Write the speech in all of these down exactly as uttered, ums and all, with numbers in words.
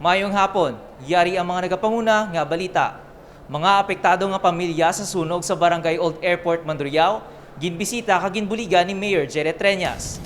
Mayong hapon, yari ang mga nagapanguna nga balita. Mga apektado nga pamilya sa sunog sa Barangay Old Airport, Mandurriao, ginbisita kag ginbuligan ni Mayor Jere Treñas.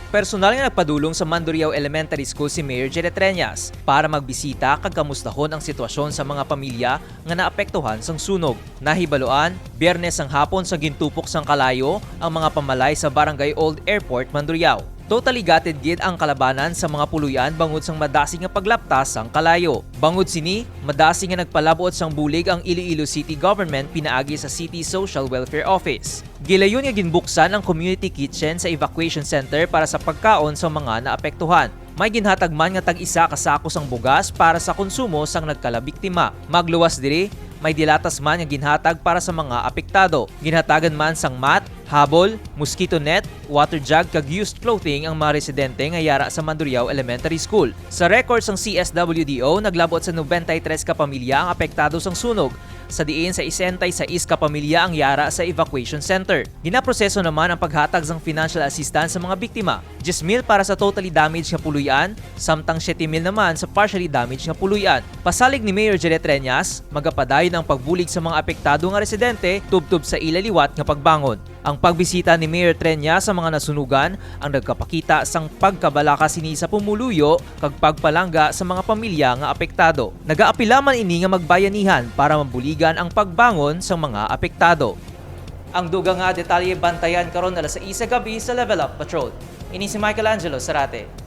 Personal nga nagpadulong sa Mandurriao Elementary School si Mayor Jere Treñas para magbisita kag kamustahon ang sitwasyon sa mga pamilya nga naapektuhan sang sunog. Nahibaluan, Biyernes sang hapon sa gintupok sang kalayo ang mga pamalay sa Barangay Old Airport, Mandurriao. Totally gutted gid ang kalabanan sa mga puloy-an bangod sang madasig nga paglaptas sang kalayo. Bangod sini, madasig nga nagpalabot sang bulig ang Iloilo City Government pinaagi sa City Social Welfare Office. Gilayon nga ginbuksan ang community kitchen sa evacuation center para sa pagkaon sa mga naapektuhan. May ginhatag man nga tag-isa ka sako sang bugas para sa konsumo sang nagkalabiktima. Magluwas diri, may dilatas man nga ginhatag para sa mga apektado. Ginhatagan man sang mat, habol, mosquito net, water jug kag used clothing ang mga residente nga yara sa Mandurriao Elementary School. Sa record sang C S W D O, naglabot sa nobenta y tres ka pamilya ang apektado sang sunog, sa diin sa sesenta y sais ka pamilya ang yara sa evacuation center. Ginaproseso naman ang paghatag sang financial assistance sa mga biktima, diyes mil para sa totally damaged nga puloy-an, samtang siyete mil naman sa partially damaged nga puloy-an. Pasalig ni Mayor Jere Treñas, magapadayon ang pagbulig sa mga apektado nga residente tubtob sa ila liwat nga pagbangon. Ang pagbisita ni Mayor Treñas sa mga nasunugan ang nagkapakita sang pagkabalaka sini sa pumuluyo kag pagpalangga sa mga pamilya nga apektado. Nagaapila man ini nga magbayanihan para mabuligan ang pagbangon sang mga apektado. Ang dugang nga detalye bantayan karon alas sais sa gabi sa Level Up Patrol. Ini si Michelangelo Sarate.